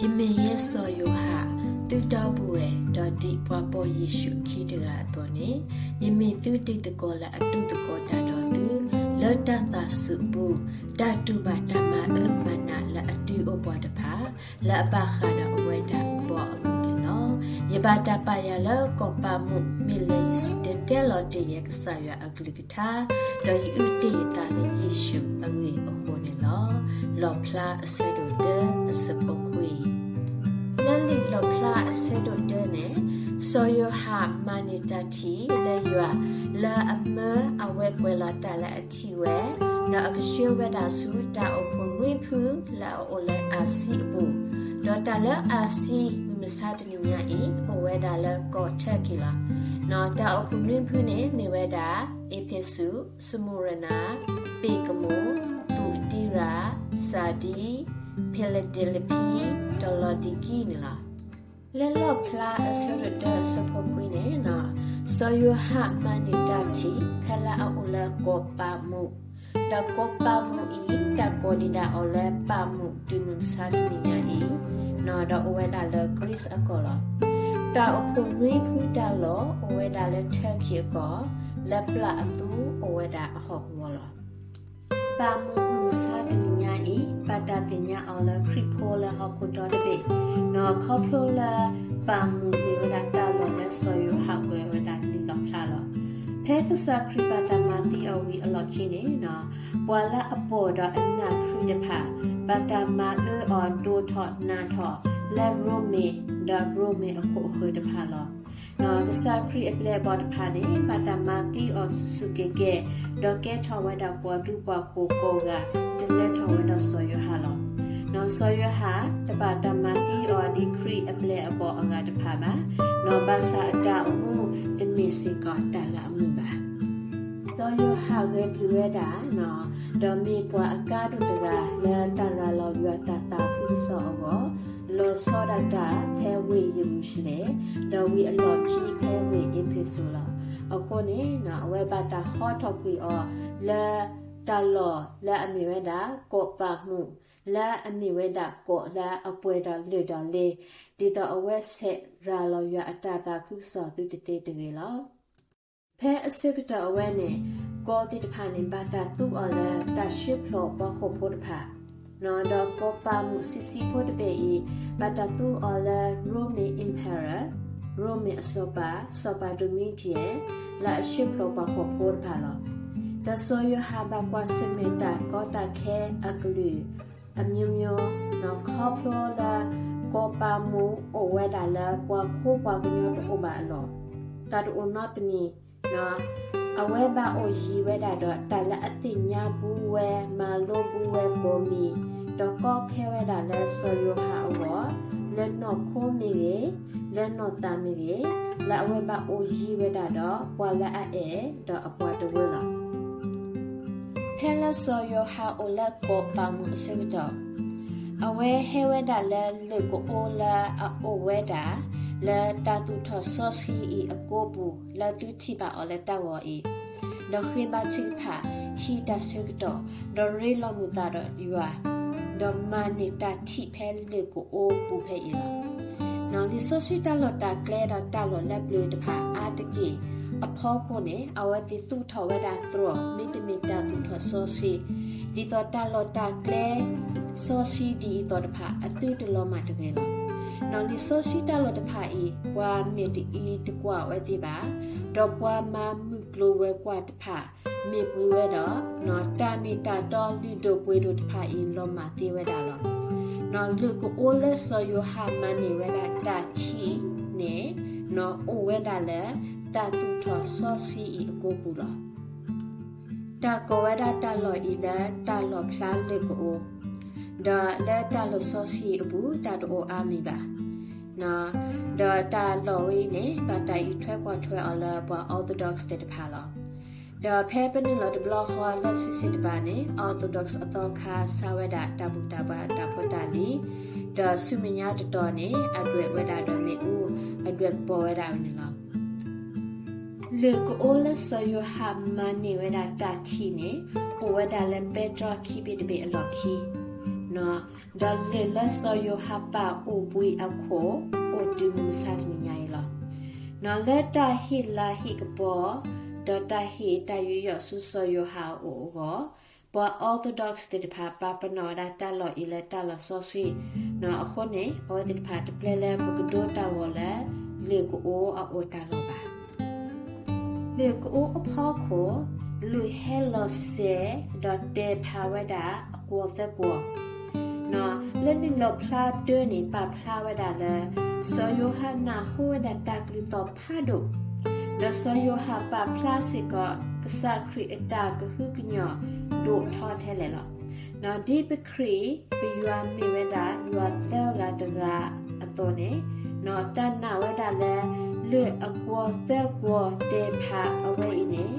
ယမ့ၢ်ယဲစီၤယိၤဟၣ်, သုဒီပုၢ်ဝဲၢ်ဒီးဒ်ပှၤပိာ်ယ့ၣ်ၡူးအခံတဂၤအသိးန့ၣ်, ယမ့ၢ်သုတံၤသကိးလၢအတူၢ်သကိးတၢ်ဒီးသု, လၢတၢ်သးစူၤအပူၤ, တၢ်တူၢ်ဘၣ်တၢ်မၤအၢမၤနးလၢအတုၤအိၣ်ပှၤတဖၣ်, လၢအဘၣ်ဃးဒီးအဝဲဒၣ်အဘီအမုၢ်န့ၣ်လီၤ. ယဘၣ်တၢ်ပာ်ယၤလၢကီးပးမူး မ့ၢ်လၢယစံၣ်တဲၤတဲလီၤတ့ၢ်ယဲကစၢ်ယွၤအကလုၢ်ကထါ, ဒီးယအုၣ်တ့ၢ်ယသးလၢယ့ၣ်ၡူးအဂ့ၢ်အဃိန့ၣ်လီၤ. လီၣ်ဖျါအဆၢဒိၣ်တၢ အဆၢဖိခွံ လၢလံာ်လီၣ်ဖျါအဆၢဒိၣ်တၢန့ၣ်, စီၤယိၤဟၣ်မၤန့ၢ်တၢ်ထံၣ်လၢယွၤ, လၢအမၢအဝဲကွဲးလီၤတၢ်လၢအထံၣ်ဝဲ, ဒီးအကဆှၢဝဲဒၣ်ဆူတၢ်အိၣ်ဖှိၣ်နွံဖုလၢအအိၣ်လၢအၤစံအပူၤ, ဒီးတၢ်လၢအၤစံမုၢ်မဆါတနံၤညါအံၤ အိၣ်ဝဲဒၣ်လၢကီၢ်ထၢၣ်ကံၢ်လီၤ. တၢ်အိၣ်ဖှိၣ်နွံဖုန့ၣ်မ့ၢ်ဝဲဒၣ် အ့းဖ့းစူး, စမူရနၤ, ပ့းကမိၣ်, သူးအတံရၤ, စၤဒံ, ဖံလဒဲလဖံ, ဒီးလီၤဒံၤကံန့ၣ်လီၤ. လၢလီၣ်ဖျါအဆၢဒိၣ်တၢ အဆၢဖိခွံန့ၣ်, စီၤယိၤဟၣ်မၤန့ၢ်တၢ်ထံၣ်ဖဲလၢအအိၣ်လၢကီးပးမူး, ဒီးကီးပးမူးအံၤ တၢ်ကိးဒံးဒၣ်အီၤလၢပးမူးတုၤမုၢ်မဆါတနံၤညါအံၤ, ဒီးအိၣ်ဝဲဒၣ်လၢ Greece အကီၢ်လီၤ. တၢ်အိၣ်ဖှိၣ်နွံဖုတၢ်လီၢ်အိၣ်ဝဲဒၣ်လၢထၢၣ်ကံၢ်အကီၢ်, လၢပျၢ်အသူအိၣ်ဝဲဒၣ်အဟီၣ်ကဝီၤလီၤ. ပးမူးမုၢ်မဆါတနံၤညါအံၤ ဘၣ်တၢ်သ့ၣ်ညါအီၤလၢခရံာ်ဖိလၢဟီၣ်ခိၣ်ဒီတဘ့ၣ်, ခီဖျိလၢပးမူးမ့ၢ်ဝဲဒၣ်တၢ်လီၢ်လၢစီၤယိၤဟၣ်ကွဲးဝဲဒၣ်လံာ်လီၣ်ဖျါလီၤ. ဖဲကစၢ်ခရံာ်ဘၣ်တၢ်မၤသံအီၤဝံၤအလီၢ်ခံန့ၣ်, ပှၤလၢအပိာ်ဒီးအနာ်ခရံာ်တဖၣ် ဘၣ်တၢ်မၤအၢအီၤဒိၣ်ထီၣ်နးထီၣ်လၢရိမ့ၤ, ဒီးရိမ့ၤအခိၣ်အဃၢၤတဖၣ်လီၤ. ကစၢ်ခရံာ်အပျဲၢ်အဘီၣ်တဖၣ်န့ၣ် ဘၣ်တၢ်မၤသံအီၤဆူၣ်ဆူၣ်ကဲၤကဲၤ, ဒီးကဲထီၣ်ဝဲဒၣ်ပှၤဒူပှၤယိၤကိးဂၤ, တလၢထီၣ်ဝဲဒီးစီၤယိၤဟၣ်လီၤ. စီၤယိၤဟၣ်တဘၣ်တၢ်မၤသံအီၤဒ်ခရံာ်အပျဲၢ်အဘီၣ်အဂၤတဖၣ်ဘၣ်, ဘၣ်ဆၣ်အတၢ်အိၣ်မူတမ့ၢ်စ့ၢ်ကီးတၢ်လၢအမုာ်ဘၣ်. စီၤယိၤဟၣ်ဂဲၤဘျုးဝဲဒၣ်, ဒီးမ့ၢ်ပှၤအကါဒိၣ်တဂၤလၢတၢ်ရၤလီၤယွၤတၢ်သးခုကစီၣ်အဂီၢ်, လီၤဆီဒၣ်တၢ်ဖဲဝ့ၢ်ယရူၤၡလ့ၣ်, ဒီးဝံၤအလီၢ်ခံဖဲဝ့ၢ်အ့းဖ့းစူးလီၤ. အဃိန့ၣ် အဝဲဘၣ်တၢ်ဟီထီၣ်ကွံာ်အီၤလၢတၢ်လီၢ်လၢအမ့ၢ်ဝဲဒၣ်ကီးပးမူး, လၢအမ့ၢ်ဝဲဒၣ်ကီးလၢအပှဲၤဒီးလၢၢ်ဒီးလ့, ဒ်သိးအဝဲဆဲးရၤလီၤယွၤအတၢ်သးခုကစီၣ်သုတသ့တဂ့ၤလီၤ. ဖဲအဆၢကတီၢ်အဝဲန့ၣ်, ကီးသ့ၣ်တဖၣ်န့ၣ် ဘၣ်တၢ်သူအီၤလၢတၢ်ဆှၢဖျိးပှၤဃိာ်ဖိတဖၣ်, ဒီးကီးပးမူးဆံးဆံးဖိတဘ့ၣ်အံၤ ဘၣ်တၢ်သူအီၤလၢ Roman Emperor, ရိမ့ၤအစီၤပၤ, စီၤပၤ Domitian လၢအဆှၢဖျိးပှၤဃိာ်ဖိတဖၣ်လီၤ. ဒီးစီၤယိၤဟၣ်ဘၣ်ကွၢ်ဆၢၣ်မဲာ်တၢ်ကီတၢ်ခဲအကလုာ် အမျိုးမျိုး, ခီဖျိလၢကီးပးမူးအိၣ်ဝဲဒၣ်လၢပှၤခိပှၤကညီတအိၣ်ဘၣ်အလီၢ်, တၢ်တအိၣ်နီတမံၤ, အဝဲဘၣ်အိၣ်ယံၤဝဲဒၣ်ဒီးတၢ်လၢအသ့ၣ်ညါဘူးဝဲ မၤလိဘူးဝဲကိးမံၤ, ဒီးကီခဲဝဲဒၣ်လၢစီၤယိၤဟၣ်အဂီၢ်, လၢနီၢ်ခိမ့ၢ်ဂ့ၤ, လၢနီၢ်သးမ့ၢ်ဂ့ၤ, လၢအဝဲဘၣ်အိၣ်ယံၤဝဲဒၣ်ဒီးပှၤလၢအအဲၣ်ဒီးအပှၤတဝၢလီၤ. ဖဲလၢစီၤယိၤဟၣ်အိၣ်လၢကီးပးမူးအဆၢကတီၢ်, အဝဲဟဲဝဲဒၣ်လၢလၢၢ်ကအိလၢအအိၣ်ဝဲဒၣ် လၢတၢ်သူၣ်ထီၣ်စီဆှံအံၤအကိပူၤ လၢသုထံၣ်ဘၣ်အီၤလၢတၢ်ဂီၤအံၤ, ဒီးဃ့ဘါထုကဖၣ်, ဟံးတၢ်ဆၢကတီၢ်, ဒီးရ့လိာ်မုာ်သးဒီးယွၤ, ဒီးမၤန့ၢ်တၢ်ထံၣ်ဖဲလၢၢ်ကအိပူၤဖဲအံၤလီၤ. လံာ်စီဆှံတၢ်လီၢ်တၢ်ကျဲဒီးတၢ်လီၢ်လၢပျၢၤတဖၣ်အါတက့ၢ်အဖီခိၣ်န့ၣ်, အဝဲသ့ၣ်သူၣ်ထီၣ်ဝဲဒၣ်သရိာ် မ့တမ့ၢ်တၢ်သူၣ်ထီၣ်စီဆှံ, ဒ်သိးတၢ်လီၢ်တၢ်ကျဲ စီဆှံဒ်အံၤအသိးတဖၣ် အသုတလီၤမၢ်တဂ့ၤလီၤ. လံာ်စီဆှံတၢ်လီၢ်တဖၣ်အံၤ ပှၤမ့ၢ်တအံၤတကွၢ်ဝဲသ့ၣ်ဘၣ်, ဒီးပှၤမၤမုၢ်ကျိၤဝဲၤကွာ်တဖၣ် မ့ၢ်ပှ့ၤဝဲဒီး တၢ်မ့ၢ်တၢ်တီလုၢ်ဒိၣ်ပှ့ၤဒိၣ်တဖၣ်အံၤ လီၤမၢ်သ့ဝဲဒၣ်လီၤ. လၢၢ်ကအိလၢစီၤယိၤဟၣ်မၤန့ၢ်ဝဲဒၣ်တၢ်ထံၣ်န့ၣ်, အိၣ်ဝဲဒၣ်လၢတၢ်သူၣ်ထီၣ်စီဆှံအံၤအကိပူၤလီၤ. တၢ်ကိးဝဲဒၣ်တၢ်လီၢ်အံၤလၢတၢ်လီၢ်ဖျါလၢၢ်ကအိ, ဒီးလၢတၢ်လီၢ်စီဆှံအံၤအပူၤ တၢ်တအိၣ်အါမံၤဘၣ်. ဒီးတၢ်လီၢ်ဝဲအံၤန့ၣ် ဘၣ်တၢ်အံးထွဲကွၢ်ထွဲအီၤလၢပှၤ Orthodox သ့ၣ်တဖၣ်လီၤ. ဒီးဖဲပနုာ်လီၤတဘျီဃီလၢစုစ့ၣ်တပၤန့ၣ် Orthodox အသီခါဆါဝဲဒၣ်တၢ်ဘူၣ်တၢ်ဘါတၢ်ဖိတၢ်လံၤ, ဒီးဆူမဲာ်ညါတတီၤန့ၣ် အဒွဲၣ်ဝဲဒၣ်ဒီးမ့ၣ်အူ အဒွဲၣ်ကပီၤဝဲဒၣ်ဝဲန့ၣ်လီၤ. လၢၢ်ကအိလၢစီၤယိၤဟၣ်မၤန့ၢ်ဝဲဒၣ်တၢ်ထံၣ်န့ၣ် အိၣ်ဝဲဒၣ်လၢပဲတြီခံဘ့ၣ်တဘ့ၣ်အလီၢ်ခံ, ဒီးလံာ်လၢစီၤယိၤဟၣ်ပာ်အိၣ်ဘှံးအခိၣ် အိၣ်တုၤမုၢ်မဆါတနံၤညါအံၤလီၤ. လၢတၢ်ဟ့ၣ်လၤဟ့ၣ်ကပီၤ ဒီးတၢ်ဟ့ၣ်တၢ်ယူးယီၣ်ဆူစီၤယိၤဟၣ်အအိၣ်အဂီၢ်, ပှၤ Orthodox သ့ၣ်တဖၣ် ပာ်ပနီၣ်ဝဲဒၣ်တၢ်လီၢ်အံၤလၢတၢ်လီၢ်စီဆှံ, အဃိန့ၣ် အဝဲသ့ၣ်တဖၣ်တပျဲလၢပကဒိတၢ်ဂီၤလၢ လံာ်ကအိအအိၣ်တၢ်လီၢ်ဘၣ်. လံာ်ကအိအဖီခိၣ် လုၢ်ဟဲလီၤစဲးဒီးတဲဖးဝဲဒၣ်အကွီၢ်သၢကွီၢ် လၢလံာ်လီၣ်ဖျါတၢန့ၣ် ပာ်ဖျါဝဲဒၣ်လၢ စီၤယိၤဟၣ်နၢ်ဟူဝဲဒၣ်တၢ်ကလုၢ်သီၣ်ဖးဒိၣ်, ဒီးစီၤယိၤဟၣ်ပာ်ဖျါစ့ၢ်ကီး ကစၢ်ခရံာ်အတၢ်ကဟုကညီၢ်ဒိၣ်ထီထဲလဲၣ်လီၤ. ဒ်ပခရံာ်ပယွၤမ့ၢ်ဝဲဒၣ်ယွၤသၢဂၤတဂၤအသိးန့ၣ်, တၢ်နာ်ဝဲဒၣ်လၢ လၢအကွီၢ်သၢကွီၢ်တဲဖးအဝဲအံၤန့ၣ်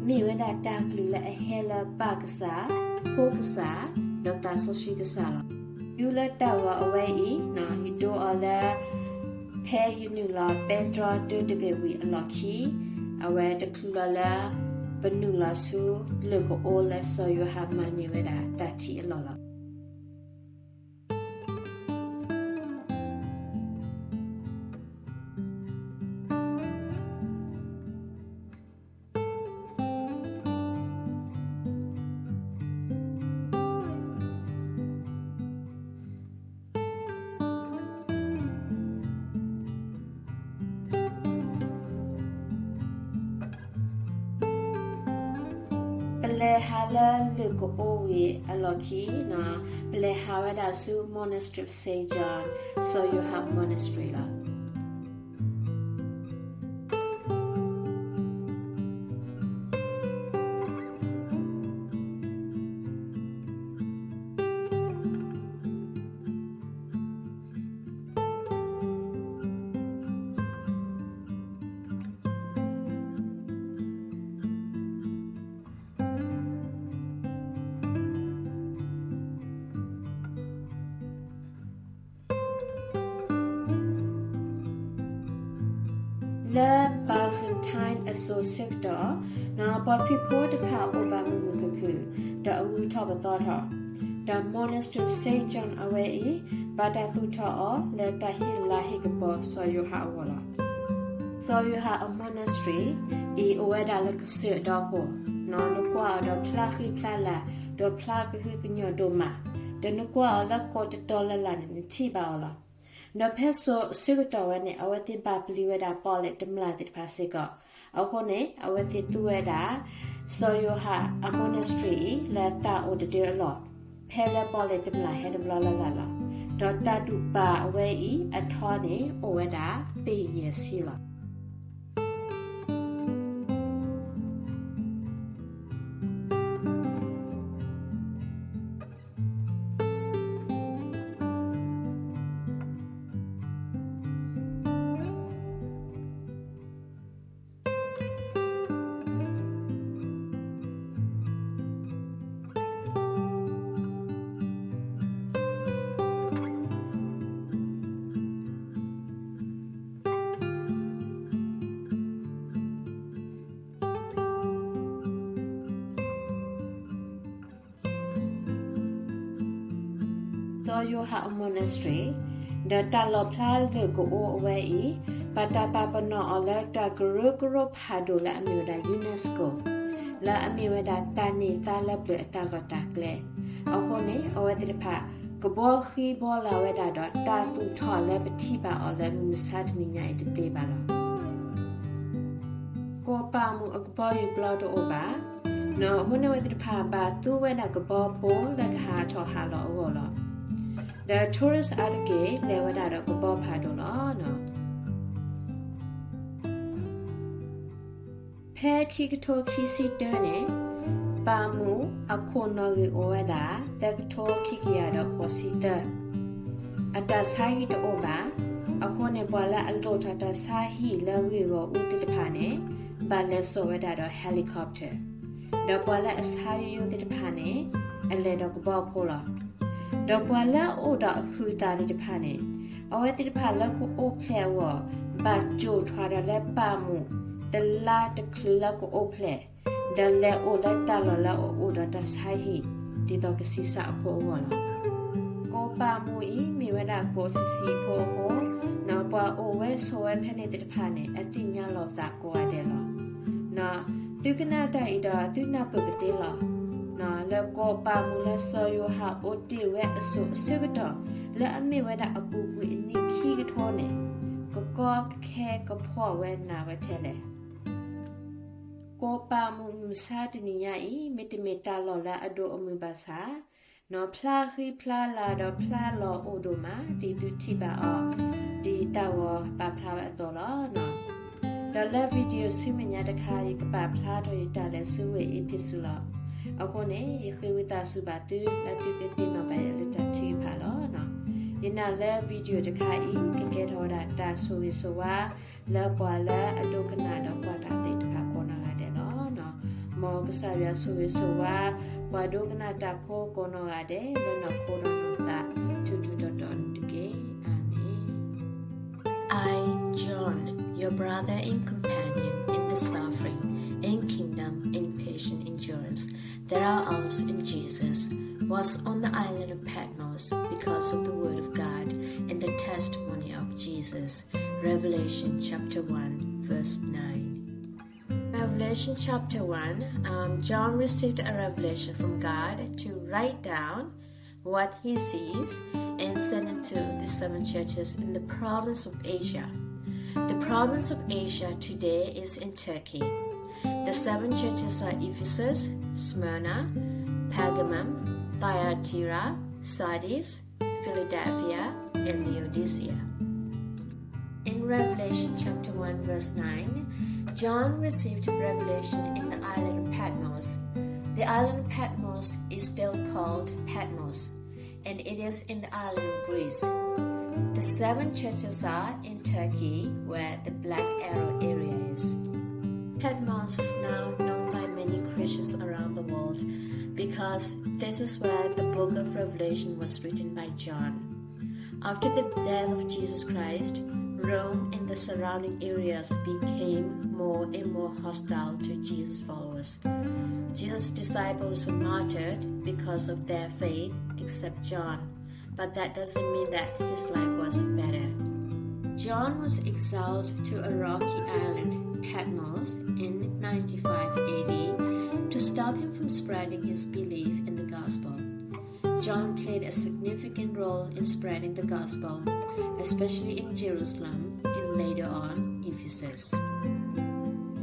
မ့ၢ်ဝဲဒၣ်တၢ်ကလုၢ်လၢအဟဲလၢပၢ်ကစၢ်, ဖိကစၢ်, ဒီးသးစီဆှံကစၢ်လီၤ. ယူၢ်လၢတၢ်ဂီၤအဝဲအံၤ ယဒိအီၤလၢ ဖဲယနုာ်လီၤပဲတြီတၢတဘ့ၣ်ဝံၤအလီၢ်ခံ, အဝဲတချုးလီၤလၢ ပနုာ်လီၤဆူလံာ်ကအိလၢစီၤယိၤဟၣ်မၤန့ၢ်ဝဲဒၣ်တၢ်ထံၣ်အလီၢ်လီၤ. ပလဲၤဟးလၢလံာ်ကအိဝံၤအလီၢ်ခံန့ၣ်, ပလဲၤဟးဝဲဒၣ်ဆူ Monastery of Saint John စီၤယိၤဟၣ် Monastery လီၤ. လၢ Byzantine အစိၤဆၢကတီၢ်, ပှၤခရံာ်ဖိတဖၣ်အိၣ်ဘၣ်မုာ်မုာ်ခုၣ်ခုၣ်, ဒီးအဂုၤထီၣ်ပသီထီၣ်, ဒီး Monastery Saint John အဝဲအံၤ ဘၣ်တၢ်သူၣ်ထီၣ်အီၤလၢတၢ်ဟ့ၣ်လၤဟ့ၣ်ကပီၤစီၤယိၤဟၣ်အဂီၢ်လီၤ. စီၤယိၤဟၣ်အ Monastery အံၤ အိၣ်ဝဲဒၣ်လၢကစၢၢ်ဒီခိၣ်, နကွၢ်အီၤဒီးဖျါဃံဖျါလၤ, ဒီးဖျါကဟုကညီၢ်ဒိၣ်မး, ဒီးနကွၢ်အီၤလၢကီၢ်တတီၤလၢ်လၢ်န့ၣ် နထံၣ်ဘၣ်အီၤလီၤ. ဒီးဖဲစိၤဆၢကတီၢ်ဝဲန့ၣ် အဝဲသ့ၣ်ဘၣ်ပျံၤဝဲဒၣ်ပီၣ်လဲၣ်တမျၢ်သ့ၣ်တဖၣ်စ့ၢ်ကီး, အဃိန့ၣ် အဝဲသ့ၣ်သူဝဲဒၣ် စီၤယိၤဟၣ်အ Monastery အံၤ လၢတၢ်အိၣ်တဒၢအလီၢ်, ဖဲလၢပီၣ်လဲၣ်တမျၢ်ဟဲတဘျီလၢ်လၢ်လီၤ. ဒီးတၢ်ဒူၣ်ပာ်အဝဲအံၤအထီန့ၣ် အိၣ်ဝဲဒၣ် ပ့ၢ်ယဲၢ်ဆံလီၤ. စီၤယိၤဟၣ်အ Monastery ဒီးတၢ်လီၣ်ဖျါလံာ်ကအိအဝဲအံၤ ဘၣ်တၢ်ပာ်ပနီၣ်အီၤလၢတၢ်ကရၢကရိဖးဒိၣ်လၢအမ့ၢ်ဝဲဒၣ် UNESCO လၢအမ့ၢ်ဝဲဒၣ်တၢ်န့ၢ်သါလၢပျၢၤအတၢ်လီၢ်တၢ်ကျဲ, အဃိန့ၣ် အဝဲသ့ၣ်တဖၣ် ကဘှီဃံဘှီလၤဝဲဒၣ်ဒီးတၢ်သူၣ်ထီၣ်လၢပထံၣ်ဘၣ်အီၤလၢမုၢ်မဆါတနံၤညါအံၤတသ့ဘၣ်လီၤ. ကီၢ်ပၢ်မုၢ်အကဘီယူၤပျီတအိၣ်ဘၣ်, အဃိန့ၣ်အဝဲသ့ၣ်တဖၣ်ဘၣ်သူဝဲဒၣ်ကဘီဖိလၢကဟးထီၣ်ဟးလီၤအဂီၢ်လီၤ. ဒီး tourist အါတက့ၢ်လဲၤဝဲဒၣ်ဒီးကဘီဖးဒိၣ်လီၤ. ဖဲခံကထိခံဆံတၢန့ၣ် ပၢ်မုၢ်အခိၣ်နီၣ်ဂံၢ်အိၣ်ဝဲဒၣ် သၢကထိခံကယၤဒီးဃိးဆံသၢ, အတၢ်ဆါဟံၣ်တအိၣ်ဘၣ်. အဃိန့ၣ် ပှၤလၢအလိၣ်ထီၣ်တၢ်ဆါဟံၣ်လၢဂ့ၢ်ဂီၢ်အူသ့ၣ်တဖၣ်န့ၣ် ဘၣ်လဲၤစိာ်ဝဲဒၣ်ဒီး helicopter, ဒီးပှၤလၢအဆါယိယိသ့ၣ်တဖၣ်န့ၣ် အလဲၤဒီးကဘီဖိလီၤ. ဒီးပှၤလၢအအိၣ်ဒီးအဟုးအသးသ့ၣ်တဖၣ်န့ၣ် အဝဲသ့ၣ်တဖၣ်လၢကအိၣ်ဖျဲၣ်အဂီၢ် ဘၣ်ကၠိၣ်ထွဲဒီးလၢပၢ်မုၢ် တလါတချုးလၢကအိၣ်ဖျဲၣ်, ဒီးလဲၤအိၣ်လၢတၢ်လီၢ်လၢအအိၣ်ဒီးတၢ်ဆါဟံၣ် ဒ်သိးကဆံးစၢ်အဖိအဂီၢ်လီၤ. ကိးပာ်မူအံၤမ့ၢ်ဝဲဒၣ်ကိးဆံးဆံးဖိအဃိ, ပှၤအိၣ်ဝဲဆိးဝဲဖဲန့ၣ်သ့ၣ်တဖၣ်န့ၣ် အသ့ၣ်ညါလီၤသးကိးဂၤဒဲးလီၤ. သုကနၣ်တၢ်အံၤဒီးသုနၢ်ပၢၢ်ကသ့လီၤ. လၢကိးပာ်မူလၢစီၤယိၤဟၣ်အိးတ့ၢ်ဝဲအစိၤအဆၢကတီၢ် လၢအမ့ၢ်ဝဲဒၣ်အပူၤကွံာ်အနံၣ်ခံကထိန့ၣ်, ကကီကခဲကဖှီၣ်ဝဲနၤဝဲထဲလဲၣ်. ကိးပာ်မူမုၢ်မဆါတနံၤညါအံၤ မ့တမ့ၢ်တၢ်လီၢ်လၢအဒိၣ်အမုၢ်ဘၣ်ဆၣ်, ဖျါဃံဖျါလၤဒီးဖျါလီၤအိၣ်ဒိၣ်မး ဒ်သုထံၣ်ဘၣ်အီၤ ဒ်တၢ်ဂီၤပာ်ဖျါဝဲအသိးလီၤ. ဒီးလၢ video ဆူမဲာ်ညါတခါ ယကပာ်ဖျါထီၣ်ယတၢ်လဲၤဆူဝ့ၢ်အ့းဖ့းစူးလီၤ. အဃိန့ၣ် ယဃ့ဝံသးစူၤဘၣ်သုလၢသုကသ့ၣ်နီၣ်ဘၣ်ယၤလၢတၢ်ထုကဖၣ်လီၤ. ယနာ်လၢ video တခါအံၤ ကကဲထီၣ်ဝဲဒၣ်တၢ်ဆိၣ်ဂ့ၤဆိၣ်ဝါ လၢပှၤလၢအဒိကနၣ်ဒီးကွၢ်တၢ်သ့ၣ်တဖၣ်ကိးနီၢ်ဂၤဒဲးလီၤ. မ်ကစၢ်ယွၤဆိၣ်ဂ့ၤဆိၣ်ဝါ ပှၤဒိကနၣ်တၢ်ဖိကိးနီၢ်ဂၤဒဲး လၢနီၢ်ခိဒီးနီၢ်သး ထူထူတီတီန့ၣ်တက့ၢ်. အၤမ့ၣ်. I, John, your brother and companion in the suffering and kingdom and patient endurance that are ours in Jesus, was on the island of Patmos because of the word of God and the testimony of Jesus. Revelation chapter one, verse nine. Revelation chapter one, um, John received a revelation from God to write down what he sees and send it to the seven churches in the province of Asia. The province of Asia today is in Turkey. The seven churches are Ephesus, Smyrna, Pergamum, Thyatira, Sardis, Philadelphia, and Laodicea. In Revelation chapter one, verse nine, John received revelation in the island of Patmos. The island of Patmos is still called Patmos, and it is in the island of Greece. The seven churches are in Turkey, where the Black Arrow area is. Patmos is now known by many Christians around the world because this is where the book of Revelation was written by John. After the death of Jesus Christ, Rome and the surrounding areas became more and more hostile to Jesus' followers. Jesus' disciples were martyred because of their faith, except John, but that doesn't mean that his life was better. John was exiled to a rocky island, Patmos, in ninety-five A D to stop him from spreading his belief in the gospel. John played a significant role in spreading the gospel, especially in Jerusalem and later on Ephesus.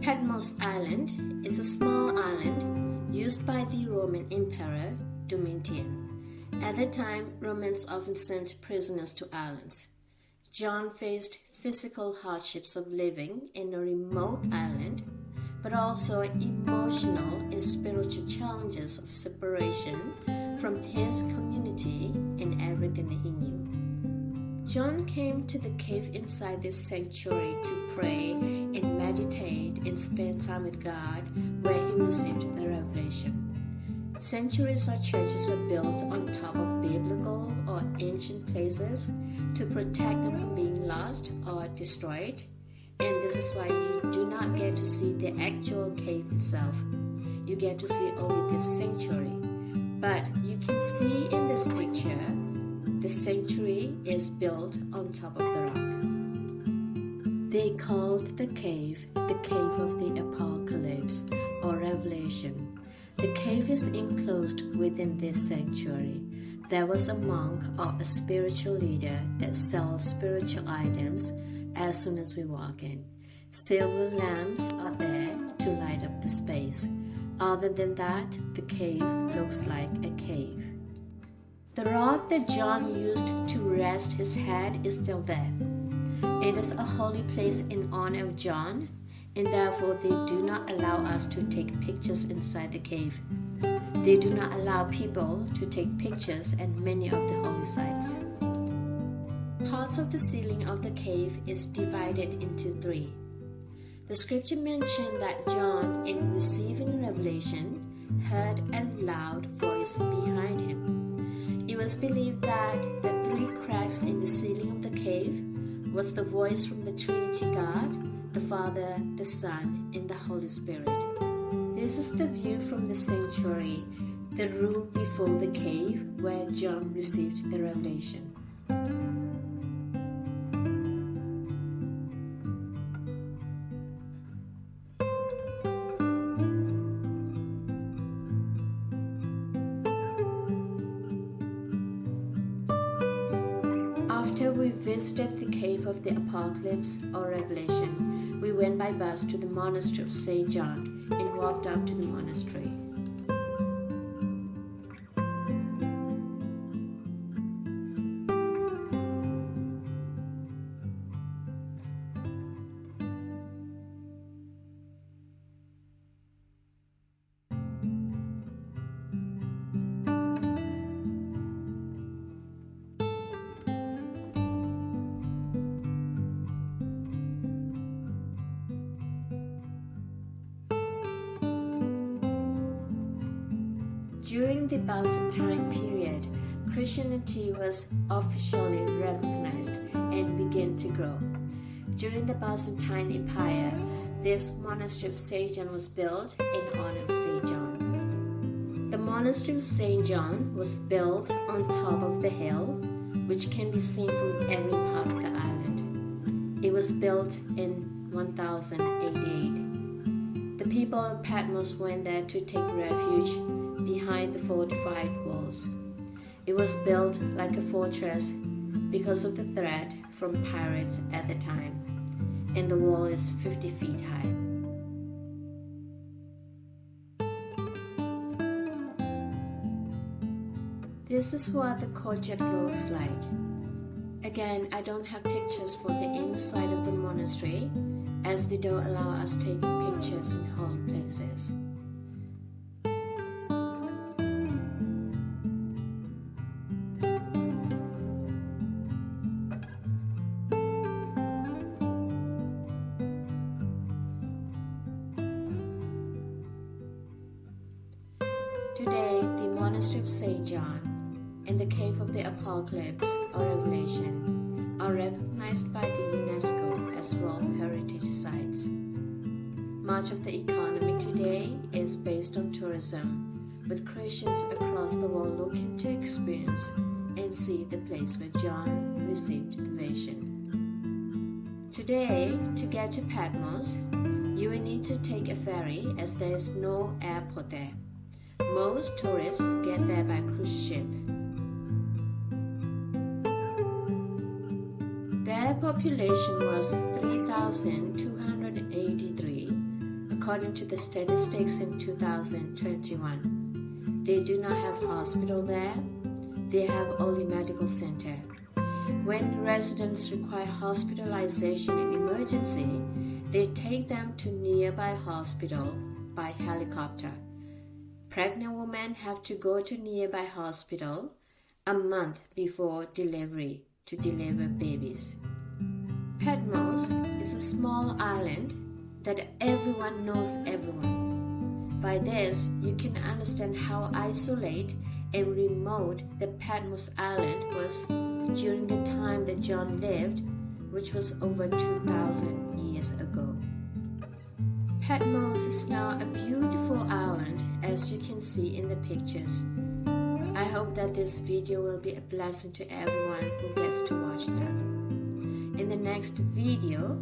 Patmos Island is a small island used by the Roman Emperor Domitian. At the time, Romans often sent prisoners to islands. John faced physical hardships of living in a remote island, but also emotional and spiritual challenges of separation from his community and everything that he knew. John came to the cave inside this sanctuary to pray and meditate and spend time with God, where he received the revelation. Sanctuaries or churches were built on top of biblical or ancient places to protect them from being lost or destroyed. And this is why you do not get to see the actual cave itself. You get to see only the sanctuary. But you can see in this picture, the sanctuary is built on top of the rock. They called the cave the Cave of the Apocalypse or Revelation. The cave is enclosed within this sanctuary. There was a monk or a spiritual leader that sells spiritual items as soon as we walk in. Silver lamps are there to light up the space. Other than that, the cave looks like a cave. The rock that John used to rest his head is still there. It is a holy place in honor of John, and therefore they do not allow us to take pictures inside the cave. They do not allow people to take pictures at many of the holy sites. Parts of the ceiling of the cave is divided into three. The scripture mentioned that John, in receiving revelation, heard a loud voice behind him. It was believed that the three cracks in the ceiling of the cave was the voice from the Trinity God, the Father, the Son, and the Holy Spirit. This is the view from the sanctuary. The room before the cave where John received the revelation. After we visited the Cave of the Apocalypse or Revelation, we went by bus to the Monastery of Saint John and walked up to the monastery. During the Byzantine period, Christianity was officially recognized and began to grow. During the Byzantine Empire, this monastery of Saint John was built in honor of Saint John. The monastery of Saint John was built on top of the hill, which can be seen from every part of the island. It was built in one thousand eighty-eight. The people of Patmos went there to take refuge behind the fortified walls. It was built like a fortress because of the threat from pirates at the time, and the wall is fifty feet high. This is what the courtyard looks like. Again, I don't have pictures for the inside of the monastery, as they don't allow us taking pictures in holy places. Today, the Monastery of Saint John and the Cave of the Apocalypse or Revelation are recognized by the UNESCO as World Heritage Sites. Much of the economy today is based on tourism, with Christians across the world looking to experience and see the place where John received the vision. Today, to get to Patmos, you will need to take a ferry as there is no airport there. Most tourists get there by cruise ship. Their population was three thousand two hundred eighty-three, according to the statistics in two thousand twenty-one. They do not have hospital there. They have only medical center. When residents require hospitalization in emergency, they take them to nearby hospital by helicopter. Pregnant women have to go to nearby hospital a month before delivery to deliver babies. Patmos is a small island that everyone knows everyone. By this, you can understand how isolate and remote the Patmos Island was during the time that John lived, which was over two thousand years ago. Patmos is now a beautiful island, as you can see in the pictures. I hope that this video will be a blessing to everyone who gets to watch them. In the next video,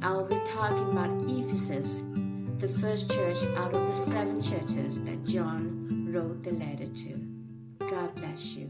I'll be talking about Ephesus, the first church out of the seven churches that John wrote the letter to. God bless you.